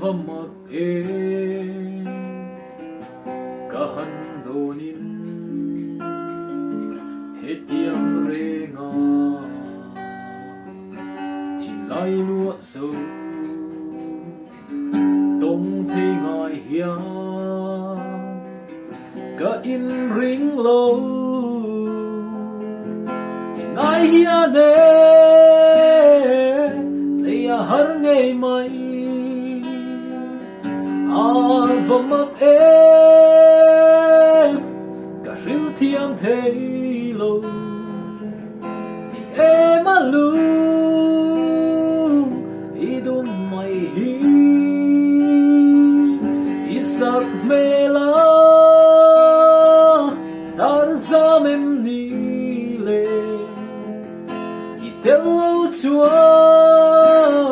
va mak em ka han dawnin hetiang renga thinlai luah zo tawng thei ngai hian ka inring lo i ngai hian e tlei a har ngei mai a va mak em ka hril thiam thei lo. Ti em a lu i dum mai hi i sak hmel a dar zam em ni le i tel lo chuan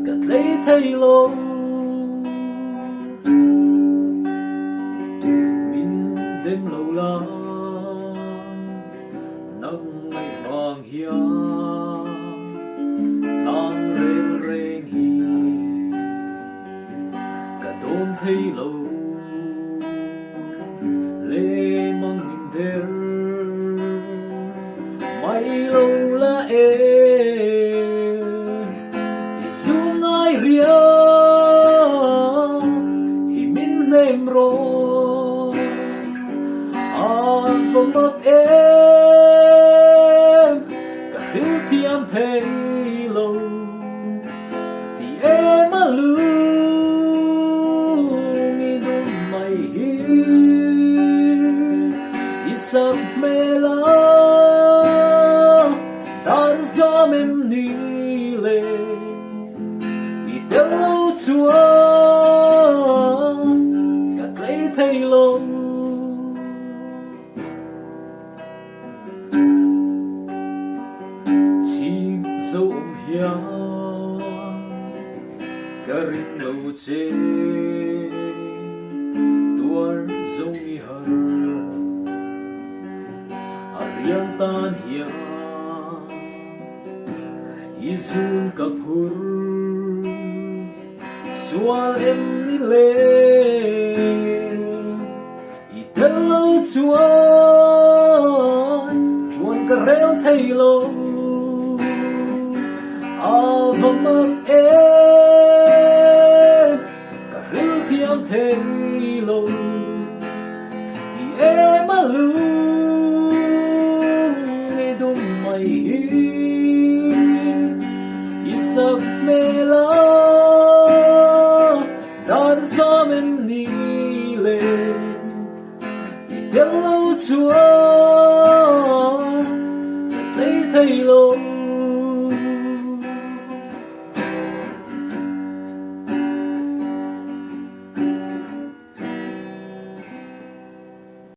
ka tlei thei lo min dem lo la. Nang ngaih vang hian tlang reng reng hi ka dawn thei lo le mang in der mai lo la e i zu ngai riau hi min hnem rawh. A va mak em ka hril thiam thei lo ti em a lung i dum mai hi i sak hmel a dar zam em ni le i tel lo chuan ka tlei thei lo. Chhing zo awm hian ka ring lo che tuar zawng i har a riang tan hian i zun ka phur sual em ni le. I tel lo chuan chuan ka rel thei lo a va mak em ka hril thiam thei lo ti em a lung i dum mai hi i sak hmel a. Dar zam em ni le i tel lo chuan ka tlei thei lo.